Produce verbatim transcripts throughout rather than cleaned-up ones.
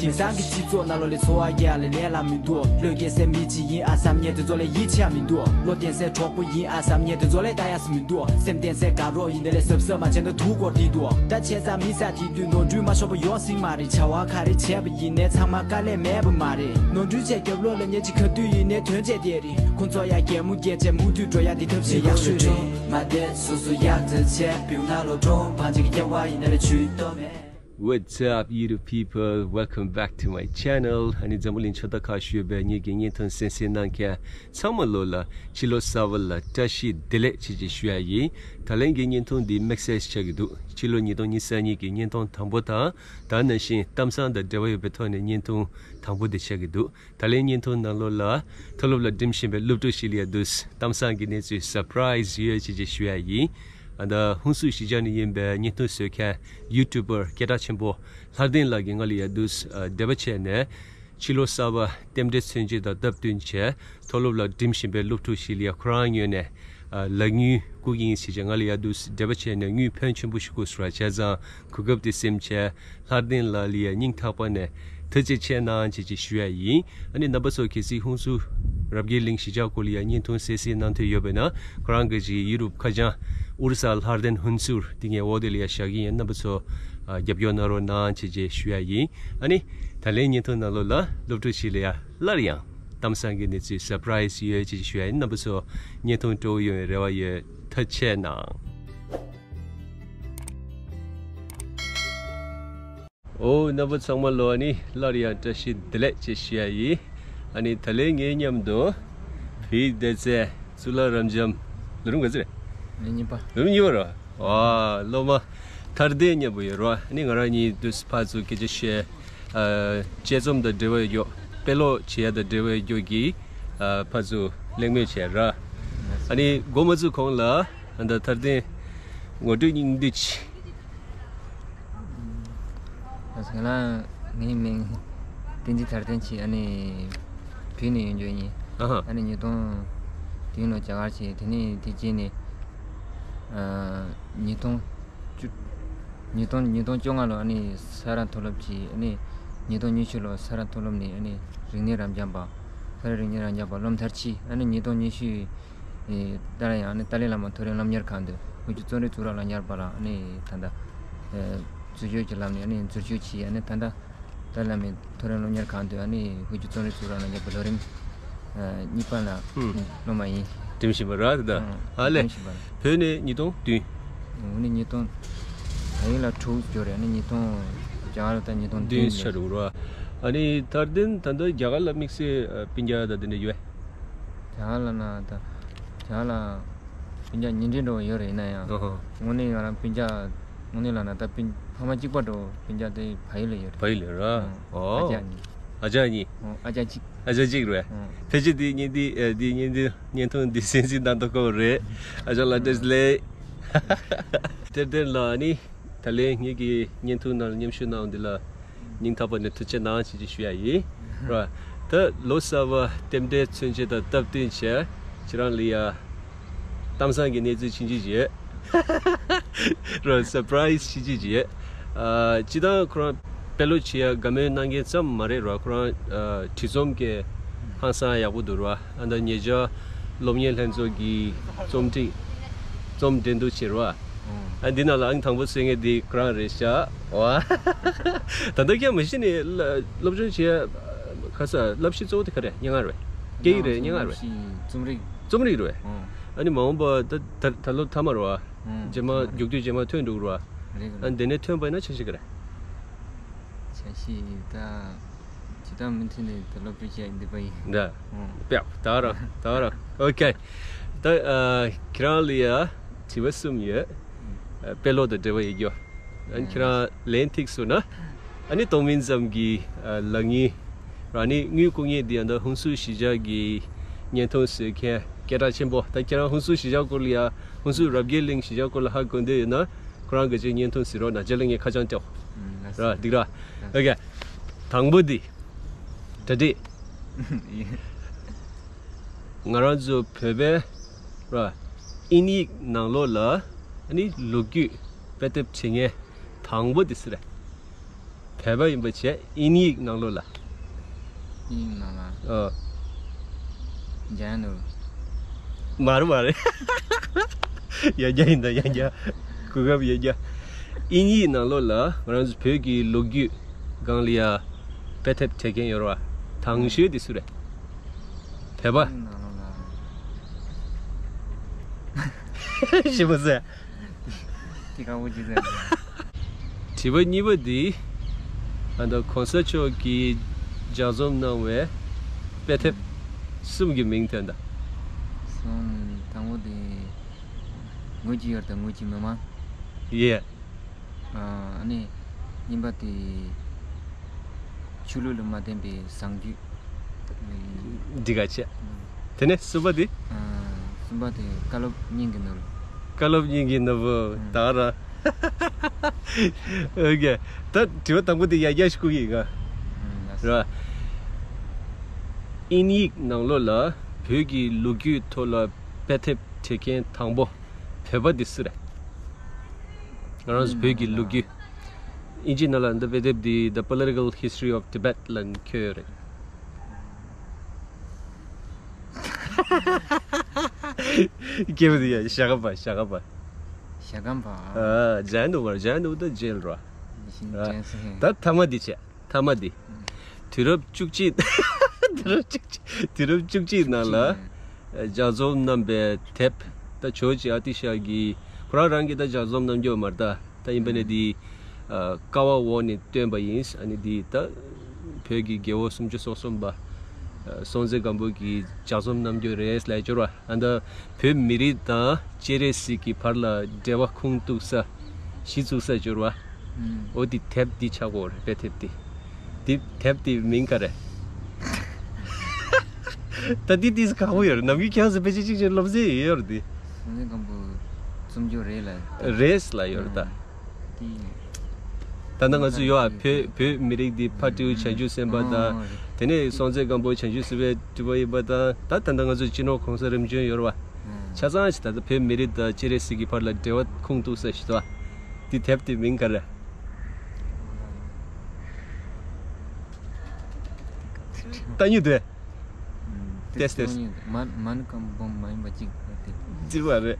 དེང་སང་གི་སྤྱི་ཚོགས་ནང་ལོགས་ལ་འཚོ་བ་སྐྱེལ་ཡ་ལས་ལས་སླ་མི་འདུག་བློས་འགེལ་སའི་མི་གཅིག་ཡིན་ཨ་བསམ་མཁན་དེ་ཚོ་ལས་ཡིད་ཆེས་མི་འདུག་བློ་བརྟན་སའི་གྲོགས་པོ་ཡིན་ཨ་བསམ་མཁན་དེ་ཚོ་ལས་ལྟ་ཡ་སུ་མི་འདུག་སེམས་བརྟན་སའི་དགའ་རོགས་ཡིན་དེ་ལས་གཟབ་གཟབ་མ་བྱས་ན་དུག་སྐོར་དེ་འདུག་ད་བྱས་ཙང་མི་ས་དེ་དུས་ནོར་འཁྲུལ་མ་ཤོར་བ་ཡོང་སྲིད་མ་རེད། བྱ་བ་ག་རེ་བྱས་པ་ཡིན་ནའི་ཚང་མ་དཀའ་ལས་མེད་པ་མ་རེད། ནོར་འཁྲུལ་བྱས་རྒྱབ་ལོགས་ལ་ཉེས་ཅིག་ག་དུས་ཡིན་ནའི་དོན་བྱས་བསྡད་རེད། ཁོང་ཚོ་ཡ་གད་མོ་བགད་བྱས་མུ་མཐུད་འགྲོ་ཡ་དེ་ཐབས་ཤེས་ཡག་ཤོས་རེད། མ་བསྡད་སོ་སོ་ཡག་ཙམ་བྱས་བེའུ་ནང་ལོགས་འགྲོ་བང་ཆེན་གྱི་སྐྱེ་བ་ཡིན་ནའི་ལས་ཇུས་གཏོགས་མེད། What's up, YouTube people? Welcome back to my channel. ཨ་ནི་འཛམ་བུ་གླིང་ཕྱོགས་མཐའ་ཁག་བཞུགས་པའི་ངེད་ཀྱི་བརྙན་ཐུང་གསན་གཟིགས་གནང་མཁན་ཚང་མ་ལོ་ལ་ཕྱི་ལོ་གསར་པ་ལ་བཀྲ་ཤིས་བདེ་ལེགས་ཆེད་ཅེས་ཞུ་ཡ་ཡིན། ད་ལན་གྱི་བརྙན་ཐུང་འདི་དམིགས་བསལ་ཆགས་ཀྱི་འདུག་ཕྱི་ལོ་ཉིས་སྟོང་ཉི་ཤུ་རྩ་གཉིས་ཀྱི་བརྙན་ཐུང་དང་པོ་དང་ད་ནང་བཞིན་གཏམ་བཟང་དང་འབྲེལ་བ་ཡོད་པའི་ཐོག་ནས་བརྙན་ཐུང་དང་པོ་འདི་ཆགས་ཀྱི་འདུག་ད་ལན་བརྙན་ཐུང་ནང་ལོགས་ལ་མཐོ་སློབ་ལ་འགྲིམ་བཞིན་པའི་སློབ་ཕྲུག་ཞིག་ལ་ཡ་འདུག་གཏམ་བཟང་གི་གནས་ཚུལ་སར་པ་རའི་ཛི་ཡོད་ཅེས་ཅེས་ཞུ་ཡ་ཡིན། ཨ་ད་ཧུན་སུར་གཞིས་ཆགས་ནས་ཡིན་པའི་བརྙན་ཐུང་བཟོ་མཁན་ཡུ་ཊུབ་པར་སྐད་གྲགས་ཆེན་པོ་ལྷ་ལྡན་ལགས་ཀྱིས་ང་ལ་ཡ་འདུག་འབྲེལ་བ་བྱས་ནས་ཕྱི་ལོ་གསར་པ་རྟེན་འབྲེལ་མཚོན་བྱེད་དང་སྟབས་བསྟུན་བྱས་མཐོ་སློབ་ལ་འགྲིམ་བཞིན་པའི་སློབ་ཕྲུག་ཞིག་ལ་ཡ་ཁོ་རང་ངོས་ནས་ལག་དངུལ་བསྐུར་གྱི་ཡིན་ཟེར་བྱས་ང་ལ་ཡ་འདུག་འབྲེལ་བ་བྱས་ནས་དངུལ་ཕོན་ཆེན་པོ་ཞིག་བསྐུར་སོང་། བྱས་ཙང་གོ་སྐབས་དེ་སེམས་བྱས། ལྷ་ལྡན་ལགས་ལ་ཡ་སྙིང་ཐག་པ་ནས་ཐུགས་རྗེ་ཆེ་གནང་ཅེས་ཅེས་ཞུ་ཡ་ཡིན། ཨ་ནི་རྣམ་པ་ཚོ་གལ་སྲིད་ཧུན་སུར་རབ་རྒྱས་གླིང་གཞིས་ཆགས་སྐོར་ལ་ཡ་བརྙན་ཐུང་གསན་གཟིགས་གནང་འདོད་ཡོད་པ་ཡིན་ན་ཁོ་རང་གི་ཅིག་ཡུ་ཊུབ་ཁ་བྱང་ཨུ་རུ་ས་ལྷ་ལྡན་ཧུན་སུར་དེ་ངའི་འོག་དེ་ལ་ཡ་བཞག་གི་ཡིན། རྣམ་པ་ཚོ་ཨ་རྒྱབ་སྐྱོར་གནང་རོགས་གནང་ཅེས་ཅེས་ཞུ་ཡ་ཡིན། ཨ་ནི་ད་ལན་བརྙན་ཐུང་ནང་ལོགས་ལ་སློབ་ཕྲུག་ཞིག་ལ་ཡ་སླར་ཡང་གཏམ་བཟང་གི་གནས་ཚུལ་སར་པ་རའི་ཛི་ཡོད་ཅེས་ཅེས་ཞུ་ཡ་ཡིན། རྣམ་པ་ཚོ་བརྙན་ཐུང་སྤྲོ་བོ་ཡོང་བའི་རེ་བ་ཡོད། ཐུགས་རྗེ་ཆེ་གནང་། ཨོ་རྣམ་པ་ཚང་མ་ལོ་ཨ་ནི་སླར་ཡང་བཀྲ་ཤིས་བདེ་ལེགས་ཅེས་ཞུ་ཡ་ཡིན། ཨ་ནི་ད་ལན་ངའི་མཉམ་དུ་བོད་ཡིག་སྡེ་ཚན་གཙུག་ལག་རབ་འབྱམས་ལོ་རིམ་ག་ཚོད་རེད། ལོ་གཉིས་པ། ལོ་རིམ་གཉིས་པ་རེད། ཨ་སློབ་མ་ཐར་ལྡན་མཉམ་པོ་ཡོད་རེད་བ། ཨ་ནི་ང་རང་གཉིས་དུས་ཕར་ཚུར་སྐད་ཆ་བཤད། ཨ་དཔྱད་རྩོམ་དང་འབྲེལ་བ་ཡོད། དཔེ་ཀློག་བྱེད་ཡ་དང་འབྲེལ་བ་ཡོད་ཀྱི་ཨ་ཕར་ཚུར་གླེང་མོལ་བྱས་ར། ཨ་ནི་འགོ་མ་ཚུགས་གོང་ལ་ཨ་ད་ཐར་ལྡན་ངོ་སྤྲོད་སྙིང་བསྡུས་ཅིག་ང་ལ་ངའི་མིང་བསྟན་འཛིན་ཐར་ལྡན་ཆེ། ཨ་ནི་བོད་ནས་ཡོང་རྒྱུ་ཡིན། ཨ་ཧ། ཨ་ནི་ཉིས་སྟོང་བདུན་ལོ་རྒྱ་གར་ཆེ། དེ་ནས་དེ་རྗེས་ནས་ཨ་ཉིས་སྟོང་བཅུ་ཉིས་སྟོང་ཉིས་སྟོང་བཅོ་ལྔ་ལོ་ཨ་ནི་ས་རཱ་མཐོ་སློབ་ཆེ། ཨ་ནི་ཉིས་སྟོང་ཉི་ཤུ་ལོ་ས་རཱ་མཐོ་སློབ་ནས་ཨ་ནི་རིག་གནས་རབ་འབྱམས་པ། ས་རཱ་རིག་གནས་རབ་འབྱམས་པ་སློབ་མཐར་ཕྱིན། ཨ་ནི་ཉིས་སྟོང་ཉི་ཤུ་ཨེ་ཏཱ་ལའི་ཡང་ཨ་ནི་ཏཱ་ལའི་བླ་མ་མཐོ་རིམ་སློབ་གཉེར་ཁང་དུ་ཧུན་སུར་རྩོམ་རིག་གཙུག་ལག་སློབ་གཉེར་པ་ལ་ཨ་ནི་ད་ལྟ་ཨེ་འཛུལ་ཞུགས་ཀྱི་ལམ་ནས་ཨ་ནི་འཛུལ་ཞུགས་བྱས། ཨ་ནི་ད་ལྟ་ཏཱ་ལའི་བླ་མའི་མཐོ་རིམ་སློབ་གཉེར་ཁང་དུ་ཨ་ནི་ཧུན་སུར་རྩོམ་རིག་གཙུག་ལག་སློབ་གཉེར་པ་ལོ་རིམ་ཨེ་གཉིས་པ་ལ་ཧུམ། སློབ་མ་ཡིན། འགྲིམ་བཞིན་པ་ར་དེ་ད། ཨ་ལས། འགྲིམ་བཞིན་པ་ར། བོད་ནས་ཉིས་སྟོང་བདུན། འོ་ནི་ཉིས་སྟོང་། ད་ཡིན་ལ་དྲུག་འབྱོར་རེད། ཨ་ནི་ཉིས་སྟོང་རྒྱ་གར་ལ་ད་ཉིས་སྟོང་བདུན་བདུན་ཆགས་འགྲོ་ར། ཨ་ནི་ཐར་ལྡན་ད་ལྟ་རྒྱ་གར་ལ་དམིགས་བསལ་ཨ་སྤུན་ཀྱག་ད་དེ་འདྲ་ཡོད། རྒྱ་གར་ལ་ན་ད་རྒྱ་གར་ལ་སྤུན་ཀྱག་ཉིས་འབྲེལ་འགྲོ་ཡོད་རེད། ཡིན་ན་ཡང་ཨ་ཧོ། དངོས་གནས་ང་རང་སྤུན་ཀྱག་དངོས་གནས་ལ་ན་ད་སྤུན་ཕ་མ་གཅིག་པ་འགྲོ་སྤུན་ཀྱག་དེ་བལ་ཡུལ་ལ་ཡོད་རེད། བལ་ཡུལ་ལ་ར། ཨོ། ཨ་ཅག་གཉིས། ཨ་ཅག་གཉིས། ཨོ་ཨ་ཅག་གཅིག་ཨ་ཅག་གཅིག་རེད། ཨོ། ཕལ་ཆེར་དེ་བརྙན་དེ་ཨ་དེ་བརྙན་དེ་བརྙན་ཐུང་འདི་གསན་གཟིགས་གནང་དུ་ཀོ་རེད། ཨ་ཅག་ལ་བཀྲ་ཤིས་བདེ་ལེགས། དེར་དེར་ལ་ཨ་ནི་ད་ལན་ངེད་ཀྱི་བརྙན་ཐུང་ནང་མཉམ་ཞུགས་གནང་འདི་ལ་སྙིང་ཐག་པ་ནས་ཐུགས་རྗེ་གནང་ཞེས་ཞུ་ཡ་ཡིན། ར། ད་ལོ་གསར་པ་རྟེན་འབྲེལ་མཚོན་བྱེད་དང་སྟབས་བསྟུན་བྱས་ཁྱེད་རང་ལ་ཡ་གཏམ་བཟང་གི་གནས་ཚུལ་ཆུང་ཆུང་ཞིག་ཡོད། ར་སར་པ་རའི་ཛི་ཆུང་ཆུང་ཞིག་ཡོད། ཨ་སྤྱིར་བཏང་ཁོ་རང་དཔེ་ཀློག་བྱེད་ཡ་དགའ་མོས་གནང་མཁན་ཙམ་མ་རེད་ར། ཁོ་རང་ཨ་བྲིས་རྩོམ་གྱི་ཧང་སང་ཡག་པོ་འདུག་ར། ཨ་ད་ཉེ་ཆར་སློབ་གཉེར་ལྷན་ཚོགས་ཀྱི་རྩོམ་སྒྲིག་རྩོམ་འགྲན་བསྡུར་བྱས་ར། ཨ་འདི་ནང་ལ་ཨང་དང་པོ་གསོལ་མཁན་འདི་ཁོ་རང་རེད་ཤག་ཝ། ད་ལྟ་ཀྱང་མ་གཞི་ནས་སློབ་སྦྱོང་བྱེད་ཡ་ག་ས་བསླབ་གཞི་གཙོ་བོ་དེ་ག་རེད། སྙན་ངག་རེད། སྐད་ཡིག་རེད། སྙན་ངག་རེད། རྩོམ་རིག་རྩོམ་རིག་རེད། ཨ་ནི་མ་འོངས་པ་ད་ད་ད་ལོ་མཐའ་མ་རེད་བ། རྗེས་མ་མགྱོགས་དུས་རྗེས་མ་ཐོན་འགྲོ་གི་རེད་བ། ཨ་ནི་དེ་ནས་ཐོན་པ་ཡིན་ན་འཆར་གཞི་ག་རེ། འཆར་གཞི་ད་ཇི་ལྟར་མུ་མཐུད་ནས་ད་སློབ་སྦྱོང་བྱས་འདི་པ་ཡིན། འདྲ། ཨོ། ད་ག་རང་ད་ག་རང་། ཨོ་ཁེ། ད་ཨ་ཁྱེད་རང་ལ་ཡ་དྲི་བ་གསུམ་ཡོད། ཨ་དཔེ་ཀློག་དང་འབྲེལ་བ་ཡོད་རྒྱུ། ཨ་ནི་ཁྱེད་རང་ལན་ཐིག་སོང་ན། ཨ་ནི་ཏོང་མིན་ཙམ་གྱི་ཨ་ལག་གཉིས། ཨ་ནི་དངུལ་བསྐུར་མཁན་འདི་ཡང་ད་ཧུན་སུར་གཞིས་ཆགས་ཀྱི་བརྙན་ཐུང་བཟོ་མཁན་སྐད་གྲགས་ཆེན་པོ། ད་ཁྱེད་རང་ཧུན་སུར་གཞིས་ཆགས་སྐོར་ལ་ཡ་ཧུན་སུར་རབ་རྒྱས་གླིང་གཞིས་ཆགས་སྐོར་ལ་ཧ་གོ་འདོད་ཡོད་ན། ཁོ་རང་གི་ཅིག་བརྙན་ཐུང་གཟིགས་རོགས་གནང་། རྗེས་ལ་ངས་ཁ་བྱང་སྤྲད། ཨུམ། ལགས་སོ། ར་འགྲིག་ར། ལགས་སོ། ཨོ་ཁེ། དང་པོ་འདི། གྲ་སྒྲིག་ང་རང་ཚོ་བོད་པའི་ར་དབྱིན་ཡིག་ནང་ལོགས་ལ་ཨ་ནི་ལོ་རྒྱུས་དཔེ་དེབ་བྲིས་མཁན་དང་པོ་འདི་སུ་རེད། བོད་པ་ཡིན་པ་བྱས། དབྱིན་ཡིག་ནང་ལོགས་ལ། དབྱིན་ཡིག་ནང་ལ། ཨོ། འཇམ་ནོར། མ་རེད་མ་རེད། ཡང་བསྐྱར་ཡིན་ད། ཡང་བསྐྱར། གོ་སྐབས་ཡང་བསྐྱར། དབྱིན་ཡིག་ནང་ལོགས་ལ་ང་རང་ཚོ་བོད་ཀྱི་ལོ་རྒྱུས་སྒང་ལ་ཡ་དཔེ་དེབ་བྲིས་མཁན་ཡོད་རེད་བ། དང་ཤོས་དེ་སུ་རེད། བོད་པ། དབྱིན་ཡིག་ནང་ལོགས་ལ། ཞེ་པོ་ཟེར། དེ་ཁག་པོ་ཅིག་ཟེར། དྲི་བ་གཉིས་པ་འདི། ཨ་ད་གོང་ས་མཆོག་གིས་ལྗགས་རྩོམ་གནང་བའི་དཔེ་དེབ་གསུམ་གྱི་མིང་ཐོན་དང་། གསུམ། དང་པོ་དེ་ངོས་ཀྱི་ཡུལ་དང་ངོས་ཀྱི་མི་མང་། ཡེ། ཨ་ནི་གཉིས་པ་དེ་ཆོས་ལུགས་ལ་མ་བརྟེན་པའི་བཟང་སྤྱོད། འགྲིག་ག་བྱས། དེ་ནས་གསུམ་པ་དེ། ཨ། གསུམ་པ་དེ་བཀའ་སློབ་སྙིང་གི་ནོར། བཀའ་སློབ་སྙིང་གི་ནོར་བུ། ཨ། ད་ར། ཨོ་ཀེ། ད་དྲི་བ་དང་པོ་དེ་ཡར་རྒྱས་ཤིག་བསྐུར་གི་ཡིན་ག་ཨ། ལགས་སོ། ར། དབྱིན་ཡིག་ནང་ལོགས་ལ་བོད་ཀྱི་ལོ་རྒྱུས་ཐོག་ལ་དཔེ་དེབ་བྲིས་མཁན་དང་པོ་བོད་པ་དེ་སུ་རེད། ང་རང་ཚོ་བོད་ཀྱི་ལོ་རྒྱུས། དབྱིན་ཇི་ནང་ལ་འདི་དཔེ་དེབ་འདི་The Political History of Tibet ལབ་ནས་འཁོད་ཡོད་རེད། སྐྱེས་བུ་འདི་ཡ་ཞྭ་སྒམ་པ། ཞྭ་སྒམ་པ། ཞྭ་སྒམ་པ། ཨ། ཇན་དུ་བར་ཇན་དུ་ད་ཇེལ་ར། ཞིང་ཨ། ཅན་སེ། ད་ཐ་མ་འདི་བྱས། ཐ་མ་འདི། ཨ། དུས་རབས་བཅུ་གཅིག་དུས་རབས་བཅུ་གཅིག་དུས་རབས་བཅུ་གཅིག་ནང་ལ། བཅུ་གཅིག་ནང་། ལྗགས་རྩོམ་གནང་པའི་དེབ། ད་ཇོརྗ་ཨ་ཏི་ཤ་གིས་ཁོ་རང་རང་གིས་ད་ལྗགས་རྩོམ་གནང་རྒྱུ་མ་རེད་ད། ད་ཡིན་པ་ནས་འདི། ཨ། ཀ་བ་འོག་ནས་བཏོན་པ་ཡིན། ཨ་ནི་འདི་ད་བོད་ཀྱི་རྒྱལ་པོ་སུམ་ཅུ་སོ་གསུམ་པ། ཨ། སྲོང་བཙན་སྒམ་པོ་གིས་ལྗགས་རྩོམ་གནང་རྒྱུ་རེད་ལབ་ཡོད་རེད་བ། ཨ། ད་བོད་མི་རིགས་དང་སྤྱན་རས་གཟིགས་ཀྱི་བར་ལ་འབྲེལ་བ་ཁུངས་གཏུགས་ས། གཞི་བཙུགས་ས་ཡོད་རེད་བ། ཨུམ། འོ་འདི་དེབ་འདི་ཆགས་ཀྱི་ཡོད་རེད། དཔེ་དེབ་འདི། འདི་དེབ་འདི་མིང་ག་རེ། ད་འདི་ཏིས་ཁག་པོ་ཡོད་རེད། ནམ་རྒྱུན་ཁྱེད་རང་ཚོ་དཔེ་ཆ་གཅིག་གཅིག་སློབ་ཚན་ཡོད་རེད་འདི། སྲོང་བཙན་སྒམ་པོ་རྩོམ་རྒྱུ་རེད་ལ། རེད་ལ་ཡོད་རེད་ད། ཨུམ། འདི། ད་ལྟ་ང་ཚོ་ཡོད་ཨ། བོད་བོད་མི་རིགས་འདི་ཕ་སྤྲེའུ་བྱང་ཆུབ་སེམས་དཔའ་དང་། ཨོ། རེད། དེ་ནས་སྲོང་བཙན་སྒམ་པོ་བྱང་ཆུབ་སེམས་དཔའི་སྤྲུལ་པ་ཡིན་པ་དང་། ད་ད་ལྟ་ང་ཚོ་སྤྱི་ནོར་གོང་ས་རིམ་བྱོན་ཡོད་རེད་བ། ཨོ། ཆ་ཚང་ཞིག་ད་ལྟ་བོད་མི་རིགས་དང་སྤྱན་རས་གཟིགས་ཀྱི་བར་ལ་འབྲེལ་བ་ཁུངས་གཏུགས་ས་ཞིག་འདུག་ཨ། འདི་དེབ་དེ་མིང་ག་རེ། ལྟ་མྱོང་འདུག་ཨ། ཏེས་ཏེས། མན་མན་ཀམ་བོམ་མ་ཡིན་པ་གཅིག་རེད་དེ། གཅིག་པ་རེད། ཨེ།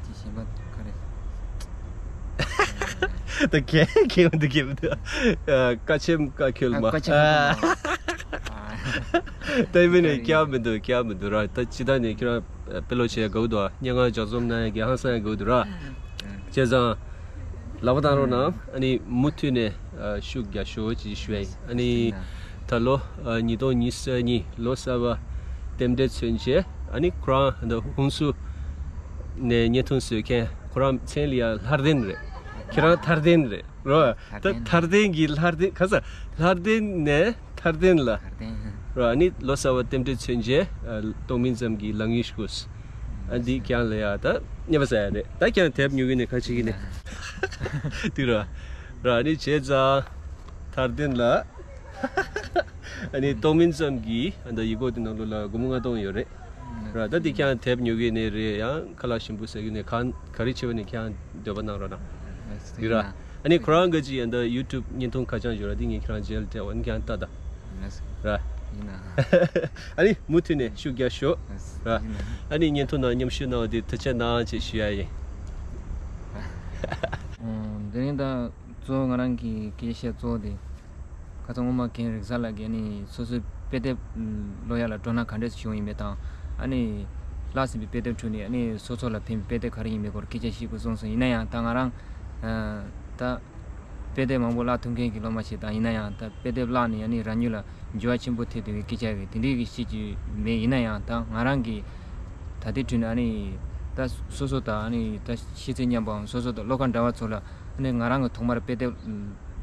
ཅི་ཞེས་པ་ག་རེ། ད་གས་གས་མི་འདུག་གས་མི་འདུག་ཨ། ཀ་ཆེམ་ཀ་ཁྱོལ་མ། ཨ། ཀ་ཆེམ་ཀ་ཁྱོལ་མ། ཨ། ད་ཡིན་ནའི་ཁྱད་མི་འདུག་ཁྱད་མི་འདུག་ར། ད་ཅི་ད་ནས་ཁྱོད་རང་དཔེ་ཀློག་བྱེད་དགའ་བོ་འདུག་ཨ། སྙན་ངག་ལྗགས་རྩོམ་གནང་ཡ་གི་ཧང་སང་ཡ་དགའ་བོ་འདུག་ར། བྱས་ཙང་། ལག་པ་བཏང་རོགས་གནང་། ཨ་ནི་མུ་མཐུད་ནས་ཨ་ཤུགས་རྒྱག་ཤོག་ཅེས་ཞུ་ཡ་ཡིན། ཨ་ནི་ད་ལོ་ཨ་ཉིས་སྟོང་ཉི་ཤུ་རྩ་གཉིས་ལོ་གསར་པ་རྟེན་འབྲེལ་མཚོན་བྱེད། ཨ་ནི་ཁོ་རང་ད་ཧུན་སུར་ནས་བརྙན་ཐུང་བཟོ་མཁན་ཁོ་རང་མཚན་ལ་ཡ་ལྷར་ལྡན་རེད། ཁྱེད་རང་ཐར་ལྡན་རེད་རོ། ད་ཐར་ལྡན་གྱི་ལྷར་ལྡན་ག་ས་ལྷར་ལྡན་ནས། ཐར་ལྡན་ལ། ཐར་ལྡན། ར། ཨ་ནི་ལོ་གསར་པ་རྟེན་འབྲེལ་མཚོན་བྱེད། ཨ། སྟོང་མིན་ཙམ་གྱི་ལག་གཉིས་ཤིག་གུས། ཨ། འདི་ཁྱེད་རང་ལ་ཡ་ད་མཉེས་པ་ཟ་ཡ་རེད། ད་ཁྱེད་རང་དེབ་ཉོ་གི་ནས་ཁ་ཕྱེ་གི་ནས། དུས་ར། ར། ཨ་ནི་བྱས་ཙང་ཐར་ལྡན་ལ། ཨ་ནི་སྟོང་མིན་ཙམ་གྱི་ཨ་ད་ཡིག་སྐོགས་དེ་ནང་ལོགས་ལ་སྒོར་མོ་ལྔ་སྟོང་ཡོད་རེད། ར། ད་འདི་ཁྱེད་རང་དེབ་ཉོ་གི་ནས་རེད། ཡང་ཁ་ལག་ཞིམ་པོ་ཟ་གི་ནས་གང་ག་རེ་བྱེད་པ་ནས་ཁྱེད་རང་འདོད་པ་གནང་རོགས་གནང་། དུས་ར། ཨ་ནི་ཁོ་རང་ག་ཅི་ཡང་ད་ཡུ་ཊུབ་བརྙན་ཐུང་ཁ་བྱང་ཡོད་ར། འདི་ངས་ཁྱེད་རང་རྗེས་ལ་སྤྲད་པ་ཨ་ནི་ཁྱེད་རང་ལྟ་ད། ལགས་སོ། ར། ཡིན་ན། ཨ་ནི་མུ་མཐུད་ནས་ཤུགས་རྒྱག་ཤོག་ལགས་སོ། ར། ཡིན་ན། ཨ་ནི་བརྙན་ཐུང་ནང་མཉམ་ཞུགས་གནང་བ་དེ་ཐུགས་རྗེ་གནང་ཞེས་ཞུ་ཡ་ཡིན། ཨོ། དེ་རིང་ད་གཙོ་བོ་ང་རང་གི་སྐད་ཆ་གཙོ་བོ་དེ། ཁ་སང་སྔོན་མ་རྒན་རིག་གསར་ལགས་ཀྱིས་ཨ་ནི་སོ་སོའི་དཔེ་དེབ་ཀློག་ཡ་ལ་སྤྲོ་སྣང་ག་འདྲས་བྱུང་ཡིན་མེད་དང་། ཨ་ནི་བརླགས་ཟིན་པའི་དཔེ་དེབ་ཁྲོད་ནས་ཨ་ནི་སོ་སོ་ལ་ཕན་པའི་དཔེ་དེབ་ག་རེ་ཡིན་མེད་སྐོར་སྐད་ཆ་བཤད་དགོས་གསུངས་སོང་། ཡིན་ན་ཡང་ད་ང་རང་ད། དཔེ་དེབ་མང་པོ་བཀླགས་ཐུབ་མཁན་གྱི་སློབ་མ་ཞིག་དང་། ཡིན་ན་ཡང་ད་དཔེ་དེབ་བཀླགས་ནས་ཨ་ནི་རང་ཉིད་ལ་འགྱུར་བ་ཆེན་པོ་ཐེབས་བསྡད་པའི་སྐད་ཆ་རེད། དེ་འདྲའི་གི་བཤད་ཀྱི་མེད། ཡིན་ན་ཡང་ད་ང་རང་གིས་ད་ལྟའི་དུས་ནས་ཨ་ནི་ད་སོ་སོ་དང་ཨ་ནི་ད་ཤེས་ཚད་མཉམ་པའམ་སོ་སོ་དང་བློ་ཁ་འདྲ་བ་ཚོ་ལ་ཨ་ནི་ང་རང་གི་ཐོག་མར་དཔེ་དེབ་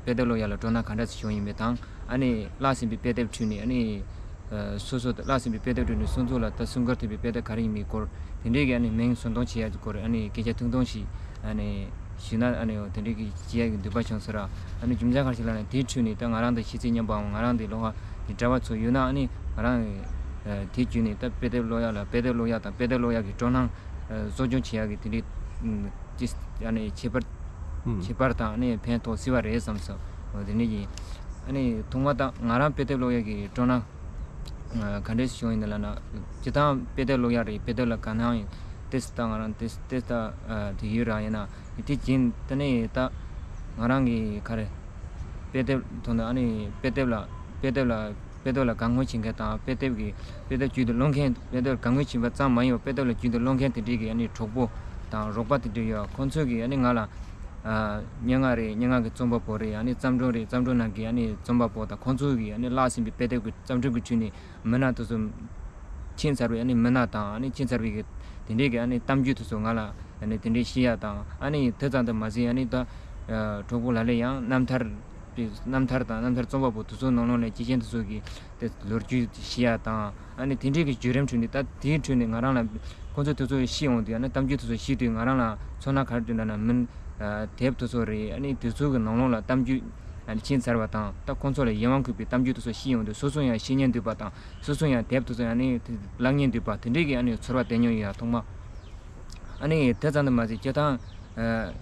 དཔེ་དེབ་ཀློག་ཡ་ལ་སྤྲོ་སྣང་ག་འདྲ་ཞིག་བྱུང་ཡིན་མེད་དང་། ཨ་ནི་བཀླགས་ཟིན་པའི་དཔེ་དེབ་ཁྲོད་ནས་ཨ་ནི། ཨ། སོ་སོ་དང་བཀླགས་ཟིན་པའི་དཔེ་དེབ་ཁྲོད་ནས་སོ་སོ་ལ་ད་སེམས་ཁུར་ཐེབས་པའི་དཔེ་དེབ་ག་རེ་ཡིན་མིན་སྐོར་དེ་འདྲའི་གི་ཨ་ནི་མིང་ཟུར་འདོན་བྱེད་ཡ་གི་སྐོར་ཨ་ནི་སྐད་ཆ་ཐུང་ཐུང་ཞིག་ཨ་ནི་ཞུས་ན་ཨ་ནི་དེ་འདྲའི་གི་བྱེད་ཡ་གི་འདོད་པ་བྱུང་སོང་ར། ཨ་ནི་རྒྱུ་མཚན་ག་རེ་ཞིག་ལབ་ན་དེའི་ཁྲོད་ནས་ད་ང་རང་དང་ཤེས་ཚད་མཉམ་པའམ་ང་རང་དང་བློ་ཁ་དེ་འདྲ་བ་ཚོ་ཡོད་ན་ཨ་ནི་ང་རང་དེ་བརྒྱུད་ནས་ད་དཔེ་དེབ་ཀློག་ཡ་ལ་དཔེ་དེབ་ཀློག་ཡ་དང་དཔེ་དེབ་ཀློག་ཡ་གི་སྤྲོ་སྣང་གསོ་སྐྱོང་བྱེད་ཡ་གི་དེ་འདྲའི་ཅི་ཨ་ནི་ཁྱད་པར་ཁྱད་པར་དང་ཨ་ནི་ཕན་ཐོགས་སྲིད་པ་རེད་བསམ་སོང་། འོ་དེ་འདྲ་ཡིན། ཨ་ནི་ཐོག་མ་ད་ང་རང་དཔེ་དེབ་ཀློག་ཡག་གི་སྤྲོ་སྣང་ག་འདྲས་བྱུང་ཡིན་ན་ལབ་ན། སྤྱིར་བཏང་དཔེ་དེབ་ཀློག་ཡག་རེད། དཔེ་དེབ་ལ་དགའ་སྣང་ཡོད། ཏེས་ད་ང་རང་ཏེས་ཏེས་ད་དེ་ཡོད་ར། ཡིན་ན་དེ་བྱིན་ད་ནི་ད་ང་རང་གི་ག་རེ། དཔེ་དེབ་ཐོག་ནས་ཨ་ནི་དཔེ་དེབ་ལ་དཔེ་དེབ་ལ་དཔེ་དེབ་ལ་དགའ་མོས་བྱེད་མཁན་དང་། དཔེ་དེབ་ཀྱི་དཔེ་དེབ་རྒྱུན་དུ་ཀློག་མཁན། དཔེ་དེབ་དགའ་མོས་བྱེད་པ་ཙམ་མ་ཡིན་པར་དཔེ་དེབ་ལ་རྒྱུན་དུ་ཀློག་མཁན་དེ་འདྲའི་གི་ཨ་ནི་གྲོགས་པོ་དང་རོགས་པ་དེ་འདྲ་ཡོད། ཁོང་ཚོས་གི་ཨ་ནི་ང་ལ་ཨ་སྙན་ངག་རེད། སྙན་ངག་གི་རྩོམ་པ་པོ་རེད། ཨ་ནི་བརྩམས་སྒྲུང་རེད། བརྩམས་སྒྲུང་ནང་གི་ཨ་ནི་རྩོམ་པ་པོ་དང་ཁོང་ཚོས་གི་ཨ་ནི་བཀླགས་ཟིན་པའི་དཔེ་དེབ་ཀྱི་བརྩམས་སྒྲུང་གི་ཁྲོད་ནས་མི་སྣ་དེ་ཚོ། ཁྱད་མཚར་བའི་ཨ་ནི་མི་སྣ་དང་། ཨ་ནི་ཁྱད་མཚར་བའི་གི་དེ་འདྲའི་གི་ཨ་ནི་གཏམ་རྒྱུད་དེ་ཚོ་ང་ལ་ཨ་ནི་དེ་འདྲའི་བཤད་ཡག་དང་། ཨ་ནི་དེ་ཙམ་དུ་མ་ཟད་ཨ་ནི་ད་གྲོགས་པོ་ལ་ལས་ཡང་རྣམ་ཐར་རྣམ་ཐར་དང་། རྣམ་ཐར་རྩོམ་པ་པོ་དེ་ཚོའི་ནང་ལོགས་ནས་སྐྱེས་ཆེན་དེ་ཚོ་གི་དེ་ལོ་རྒྱུས་བཤད་ཡག་དང་། ཨ་ནི་དེ་འདྲའི་གི་བརྒྱུད་རིམ་ཁྲོད་ནས། ད་དེའི་ཁྲོད་ནས་ང་རང་ལ་ཁོང་ཚོས་དེ་ཚོ་བཤད་ཡོང་དུས། ཨ་ནི་གཏམ་རྒྱུད་དེ་ཚོ་བཤད་དུས་ང་རང་ལ་ཚོར་སྣང་ག་རེ་སྟེར་ན་ན་མིན། དེབ་དེ་ཚོ་རེད། ཨ་ནི་དེ་ཚོ་གི་ནང་ལོགས་ལ་གཏམ་རྒྱུད་ཨ་ནི་ཁྱད་མཚར་བ་དང་། ད་ཁོང་ཚོ་ལ་ཡིད་དབང་འགུག་པའི་གཏམ་རྒྱུད་དེ་ཚོ་བཤད་ཡོང་དུས་སོ་སོ་ཡང་ཤེས་སྙིང་འདོད་པ་དང་། སོ་སོ་ཡང་དེབ་དེ་ཚོ་ཡང་ནི་བཀླག་སྙིང་འདོད་པ་དེ་འདྲའི་གི་ཨ་ནི་ཚོར་བ་དེ་མྱོང་ཡོད་ཡ། ཐོག་མ་ཨ་ནི་དེ་ཙམ་དུ་མ་ཟད་སྤྱིར་བཏང་ཨ་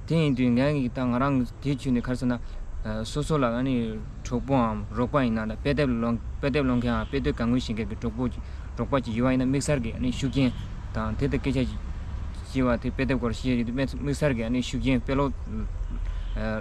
དེ་ཡིན་དུས་ངས་ད་ང་རང་དེའི་ཁྲོད་ནས་ག་རེ་ཟེར་ན། ཨ་སོ་སོ་ལ་ཨ་ནི་གྲོགས་པོའམ་རོགས་པ་ཡིན་ན་ད་དཔེ་དེབ་ཀློག་དཔེ་དེབ་ཀློག་མཁན་ཡང་དཔེ་དེབ་དགའ་མོས་བྱེད་མཁན་གྱི་གྲོགས་པོ་ཅིག་གྲོགས་པ་ཅིག་ཡོད་པ་ཡིན་ན་དམིགས་བསལ་གྱི་ཨ་ནི་ཤུགས་རྐྱེན་དང་། དེ་དང་སྐད་ཆ་བྱས་པ་དེ། དཔེ་དེབ་སྐོར་བཤད་ཡོད་དུས་དམིགས་བསལ་གྱི་ཨ་ནི་ཤུགས་རྐྱེན། དཔེ་ཀློག་ཨ་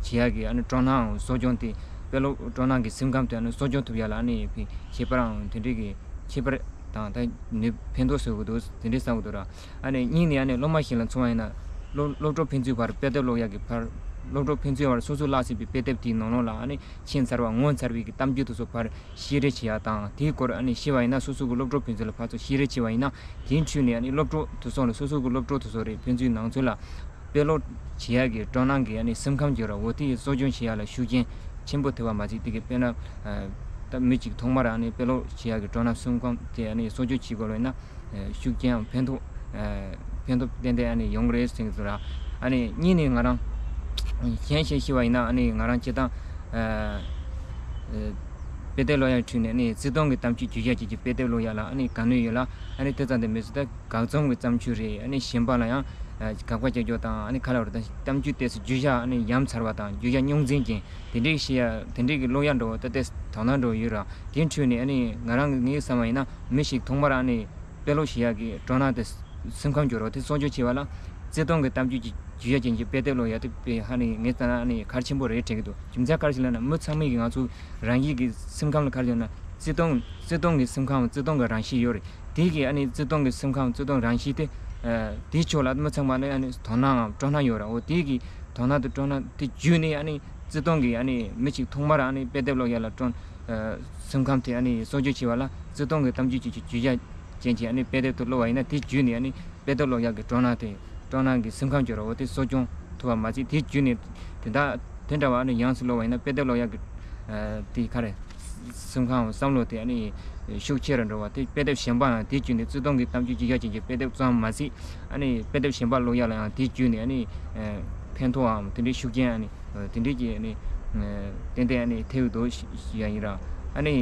བྱེད་ཡག་གི་ཨ་ནི་སྤྲོ་སྣང་གསོ་སྐྱོང་དེ། དཔེ་ཀློག་སྤྲོ་སྣང་གི་སེམས་ཁམས་དེ་ཨ་ནི་གསོ་སྐྱོང་ཐུབ་ཡག་ལ་ཨ་ནི་ཕན་ཁྱད་པར་ཨང་དེ་འདྲའི་གི་ཁྱད་པར་དང་། ད་ནུས་ཕན་ཐོགས་བཟོ་གི་འདུག་དེ་འདྲའི་བསམ་གི་འདུག་ར། ཨ་ནི་གཉིས་ནས་ཨ་ནི་སློབ་མ་ཞིག་ལ་མཚོན་པ་ཡིན་ན། སློབ་སློབ་གྲོགས་ཕན་ཚུན་བར་དཔེ་དེབ་ཀློག་ཡག་གི་བར། སློབ་གྲོགས་ཕན་ཚུན་བར་སོ་སོས་བཀླགས་ཟིན་པའི་དཔེ་དེབ་དེའི་ནང་ལོགས་ལ་ཨ་ནི་ཁྱད་མཚར་བ་ངོ་མཚར་བའི་གི་གཏམ་རྒྱུད་དེ་ཚོ་བར་བཤད་རེས་བྱེད་ཡག་དང་། དེའི་སྐོར་ཨ་ནི་བཤད་པ་ཡིན་ན། སོ་སོ་གི་སློབ་གྲོགས་ཕན་ཚུན་ལ་ཕར་ཚུར་བཤད་རེས་བྱེད་པ་ཡིན་ན། དེའི་ཁྲོད་ནས་ཨ་ནི་སློབ་གྲོགས་དེ་ཚོ་ལ། སོ་སོ་གི་སློབ་གྲོགས་དེ་ཚོ་རེད། ཕན་ཚུན་ནང་ཚུན་ལ་དཔེ་ཀློག་བྱེད་ཡག་གི་སྤྲོ་སྣང་གི་ཨ་ནི་སེམས་ཁམས་ཡོད་ར། འོ་དེ་གསོ་སྐྱོང་བྱེད་ཡག་ལ་ཤུགས་རྐྱེན་ཆེན་པོ་ཐེབས་པ་མ་ཟད། དེ་གི་དཔེར་ན་ཨ་ད་མི་གཅིག་ཐོག་མར་ཨ་ནི་དཔེ་ཀློག་བྱེད་ཡག་གི་སྤྲོ་སྣང་སེམས་ཁམས་དེ་ཨ་ནི་གསོ་སྐྱོང་བྱེད་དགོས་ལ་ཡིན་ན། ཨ་ཤུགས་རྐྱེན་ཕན་ཐོགས་ཨ་ཕན་ཐོགས་ཏན་ཏན་ཨ་ནི་ཡོང་གི་རེད་ཟེར་གི་འདུག་ར། ཨ་ནི་གཉིས་ནས་ང་རང་གཞན་ཞིག་བཤད་པ་ཡིན་ན། ཨ་ནི་ང་རང་སྤྱིར་བཏང་ཨ་ཨ་དཔེ་དེབ་ཀློག་ཡག་ཁྲོད་ནས་ཨ་ནི་བརྩེ་དུང་གི་གཏམ་རྒྱུད་བརྗོད་བྱ་ཅན་གྱི་དཔེ་དེབ་ཀློག་ཡག་ལ་ཨ་ནི་དགའ་མོས་ཡོད་ལ། ཨ་ནི་དེ་ཙམ་དུ་མ་ཟད་ད་དགག་རྩོམ་གྱི་བརྩམས་ཆོས་རེད། ཨ་ནི་གཞན་པ་ལ་ཡང་ཨ་དགག་པ་རྒྱག་རྒྱུ་དང་། ཨ་ནི་ག་ལ་བར་ད་གཏམ་རྒྱུད་དེ་ཚོ་བརྗོད་བྱ་ཨ་ནི་ཡ་མཚར་བ་དང་བརྗོད་བྱ་རྙོག་འཛིང་ཅན་དེ་འདྲའི་བཤད་ཡག་དེ་འདྲའི་གི་ཀློག་ཡག་འདྲ་བོ་ད་དེ་དོ་སྣང་འདྲ་བོ་ཡོད་ར། དེའི་ཁྲོད་ནས་ཨ་ནི་ང་རང་གི་ངས་བསམ་པ་ཡིན་ན། མི་ཞིག་ཐོག་མར་ཨ་ནི་དཔེ་ཀློག་བྱེད་ཡག་གི་སྤྲོ་སྣང་དེ། སེམས་ཁམས་སྐྱོ་རོགས་དེ་གསོ་སྐྱོང་བྱེད་པ་ལ། བརྩེ་དུང་གི་གཏམ་རྒྱུད་ཀྱི་བརྗོད་བྱ་ཅན་གྱི་དཔེ་དེབ་ཀློག་ཡག་དེ་དཔེ་ཧ་ནི་ངས་བལྟས་ན་ཨ་ནི་གལ་ཆེན་པོ་རེད་དྲན་གྱི་འདུག་རྒྱུ་མཚན་ག་རེ་ཞིག་ལབ་ན། མི་ཚང་མས་ཀྱི་ང་ཚོ་རང་ཉིད་ཀྱི་སེམས་ཁམས་ལ་ག་རེ་ཟེར་ན། བརྩེ་དུང་བརྩེ་དུང་གི་སེམས་ཁམས། བརྩེ་དུང་གི་རང་གཤིས་ཡོད་རེད། དེ་གི་ཨ་ནི་བརྩེ་དུང་གི་སེམས་ཁམས། བརྩེ་དུང་རང་གཤིས་དེ་ཨ་དེའི་ཕྱོགས་ལ་མི་ཚང་མ་ནི་ཨ་ནི་དོ་སྣང་ངམ་སྤྲོ་སྣང་ཡོད་ར། འོ་དེ་གི་དོ་སྣང་དེ་སྤྲོ་སྣང་དེ་བརྒྱུད་ནས་ཨ་ནི་བརྩེ་དུང་གི་ཨ་ནི་མི་གཅིག་ཐོག་མར་ཨ་ནི་དཔེ་དེབ་ཀློག་ཡག་ལ་སྤྲོ་ཨ་སེམས་ཁམས་དེ་ཨ་ནི་གསོ་སྐྱོང་བྱེད་པ་ལ། བརྩེ་དུང་གི་གཏམ་རྒྱུད་ཅིག་གི་བརྗོད་བྱ་ཅན་གྱི་ཨ་ནི་དཔེ་དེབ་དེ་ཀློག་པ་ཡིན་ན། དེ་བརྒྱུད་ནས་ཨ་ནི་དཔེ་དེབ་ཀློག་ཡག་གི་སྤྲོ་སྣང་དེ། སྤྲོ་སྣང་གི་སེམས་ཁམས་སྐྱོ་རོགས་དེ་གསོ་སྐྱོང་ཐུབ་པ་མ་ཟད། དེ་བརྒྱུད་ནས་དེ་དག་དེ་འདྲ་བ་ཨ་ནི་ཡང་སེ་ཀློག་པ་ཡིན་ན། དཔེ་དེབ་ཀློག་ཡག་གི་ཨ་དེ་ག་རེ་སེམས་ཁམས་བསམ་བློ་དེ་ཨ་ནི་ཤུགས་ཆེ་རུ་འགྲོ་བ་དེ། དཔེ་དེབ་གཞན་པའང་དེ་བརྒྱུད་ནས། བརྩེ་དུང་གི་གཏམ་རྒྱུད་བརྗོད་བྱ་ཅན་གྱི་དཔེ་དེབ་ཙམ་མ་ཟད། ཨ་ནི་དཔེ་དེབ་གཞན་པ་ཀློག་ཡག་ལ་ཡང་དེ་བརྒྱུད་ནས་ཨ་ནི་ཨ་ཕན་ཐོགས་པའམ་དེ་འདྲའི་ཤུགས་རྐྱེན། ཨ་ནི་ཨ་དེ་འདྲའི་གི་ཨ་ནི་ཨ་ཏན་ཏན་ཨ་ནི་ཐེབས་འདུག་ཞུ་ཡག་ཡིན་ར། ཨ་ནི་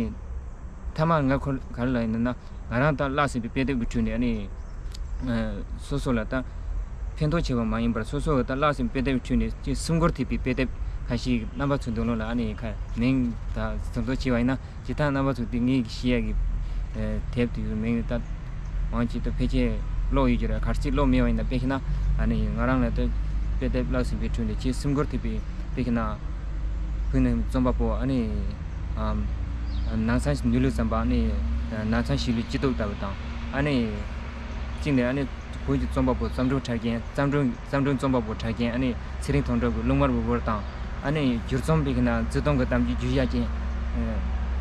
མཐའ་མ་ང་ཁོ་ག་རེ་ལབ་ཡིན་ན། ང་རང་ད་བཀླགས་ཟིན་པའི་དཔེ་དེབ་ཀྱི་ཁྲོད་ནས་ཨ་ནི་ཨ་སོ་སོ་ལ་ད་ཕན་ཐོགས་ཆེ་བ་མ་ཡིན་པར། སོ་སོ་ད་བཀླགས་ཟིན་པའི་དཔེ་དེབ་ཀྱི་ཁྲོད་ནས་ཅིག་སེམས་འགུལ་ཐེབས་པའི་དཔེ་དེབ་ཁ་ཤས་རྣམ་པ་ཚོའི་མདུན་ལོགས་ལ་ཨ་ནི་ཁ་མིང་ད་ཟུར་འདོན་བྱས་པ་ཡིན་ན། སྤྱིར་བཏང་རྣམ་པ་ཚོ་དེ་ངས་བཤད་ཡག་གི་ཨ་དེབ་དེ་ཚོའི་མིང་ད་མང་ཆེ་ད་ཕལ་ཆེར་ཀློག་ཡོད་ཀྱི་རེད། གལ་སྲིད་ཀློག་མེད་པ་ཡིན་ན། དཔེ་བྱས་ན་ཨ་ནི་ང་རང་ལ་ད་དཔེ་དེབ་བཀླགས་ཟིན་པའི་ཁྲོད་ནས་ཅིག་སེམས་འགུལ་ཐེབས་པའི། དཔེ་བྱས་ན་བོད་ནས་རྩོམ་པ་པོ་ཨ་ནི་ཨམ་ནང་ཚང་ནུས་ལུས་བརྩམས་པ། ཨ་ནི་ནང་ཚང་གཞིས་ལུས་སྐྱིད་སྡུག་ལྟ་བུ་དང་། ཨ་ནི་གཅིག་ནས་ཨ་ནི་བོད་ཀྱི་རྩོམ་པ་པོ་བརྩམས་སྒྲུང་འཁྲབ་མཁན། བརྩམས་སྒྲུང་བརྩམས་སྒྲུང་རྩོམ་པ་པོ་འཁྲབ་མཁན་ཨ་ནི་ཚེ་རིང་དོན་གྲུབ་ཀྱི་རླུང་དམར་འུར་འུར་དང་། ཨ་ནི་བསྒྱུར་རྩོམ་དཔེ་བྱས་ན་བརྩེ་དུང་གི་གཏམ་རྒྱུད་བརྗོད་བྱ་ཅན།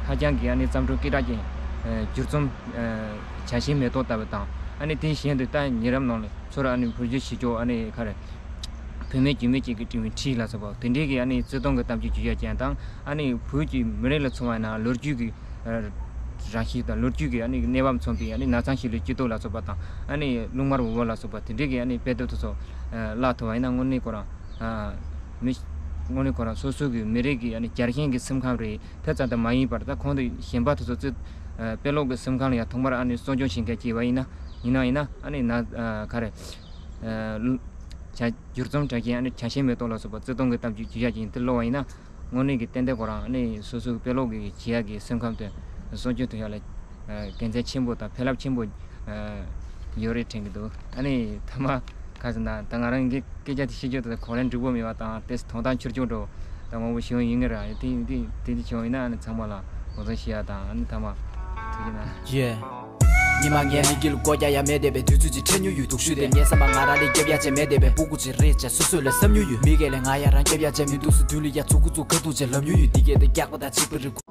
ཧ་ཅང་གི་ཨ་ནི་བརྩམས་སྒྲུང་སྐད་གྲགས་ཅན། བསྒྱུར་རྩོམ་བྱ་བྱེད་མེ་ཏོག་ལྟ་བུ་དང་། ཨ་ནི་དེ་བཞིན་དུ་ད་ཉེ་རབས་ནང་ལ་ཚུར་ཨ་ནི་བོད་བསྒྱུར་བྱེད་ཀྱོག་ཨ་ནི་ག་རེ། བུད་མེད་རྒྱུས་མེད་ཅིག་གིས་བྲིས་པའི་འཕྲིན་ལ་སོགས་པ། དེ་འདྲའི་གི་ཨ་ནི་བརྩེ་དུང་གི་གཏམ་རྒྱུད་བརྗོད་བྱ་ཅན་དང་། ཨ་ནི་བོད་ཀྱི་མི་རིགས་ལ་མཚོན་པ་ཡིན་ན་ལོ་རྒྱུས་ཀྱི་རང་བཞིན་དང་། ལོ་རྒྱུས་ཀྱི་ཨ་ནི་གནས་བབ་མཚོན་པའི་ཨ་ནི་ནགས་ཚང་གཞིས་ལུས་སྐྱིད་སྡུག་ལ་སོགས་པ་དང་། ཨ་ནི་རླུང་དམར་འུར་འུར་ལ་སོགས་པ། དེ་འདྲའི་གི་ཨ་ནི་དཔེ་དེབ་དེ་ཚོ་བཀླགས་ཐུབ་པ་ཡིན་ན། དངོས་གནས་ཁོ་རང་མི་དངོས་གནས་ཁོ་རང་སོ་སོ་གི་མི་རིགས་ཀྱི་ཨ་ནི་རྒྱལ་ཞེན་གྱི་སེམས་ཁམས་རེད། དེ་ཙམ་དུ་མ་ཡིན་པར་ད་གོང་དུ་གཞན་པ་དེ་ཚོ་རྩི་དཔེ་ཀློག་གི་སེམས་ཁམས་ལ་ཡང་ཐོག་མར་ཨ་ནི་གསོ་སྐྱོང་བྱེད་མཁན་བྱས་པ་ཡིན་ན། ཡིན་ན་ཡིན་ན་ཨ་ནི་ན་ག་རེ། བྱ་བསྒྱུར་རྩོམ་གྲགས་ཅན། ཨ་ནི་བྱ་བྱེད་མེ་ཏོག་ལ་སོགས་པ་བརྩེ་དུང་གི་གཏམ་རྒྱུད་བརྗོད་བྱ་ཅིག་ཡིན། དེ་ཀློག་པ་ཡིན་ན་དངོས་གནས་ཀྱི་ཏན་ཏན་ཁོ་རང་ཨ་ནི་སོ་སོའི་དཔེ་ཀློག་གི་བྱེད་ཡག་གི་སེམས་ཁམས་དེ་སྲུང་སྐྱོང་ཐུབ་ཡག་ལ་དགེ་མཚན་ཆེན་པོ་དང་ཕན་རླབས་ཆེན་པོ་ཡོད་རེད་དྲན་གྱི་འདུག་ཨ་ནི་ཐ་མ་ག་ཟེར་ན། ད་ང་རང་གི་སྐད་ཆ་དེ་བཤད་རྒྱུ་དེ་གོ་ལན་འགྲིག་པོ་མེད་པ་དང་། དེ་དོན་དག་འཁྱོར་ཆོག་འགྲོ་ད་མང་པོ་ཞིག་ཡོང་ཡིན་ངེས་རེད། དེ་དེ་དེ་འདྲ་བྱུང་ཡིན་ན་ཨ་ནི་ཚང་མ་ལ་དགོངས་དག་ཞུ་ཡག་དང་། ཨ་ནི་ཐ་མ་ཐུགས་རྗེ་གནང་། Yeah. ཉི་མ་ངའི་མིག་གིས་སྒོ་རྒྱག་ཡ་མེད་བསྡད་པའི་དུས་ཚོད་ཅིག་འཕྲད་མྱོང་ཡོད། སྡུག་ཤོས་དེ་ངའི་བསམ་པ་ང་རང་ལས་རྒྱབ་ཡ་ཅིག་མེད་བསྡད་པའི་སྤུ་གུ་ཅིག་རེད་ཅེས་སོ་སོ་ལ་བསམ་མྱོང་ཡོད། མི་སྒེར་ལས་ང་ཡ་རང་རྒྱབ་ཡ་ཅིག་མི་འདུག་སུ་མདུན་ལ་ཡ་ཚུགས་ཀུ་ཚུགས་ཁ་ཐུག་ཅིག་ལབ་མྱོང་ཡོད། འདི་སྐད་དེ་རྒྱག་པ་དང་གཅིག་པ་རེད།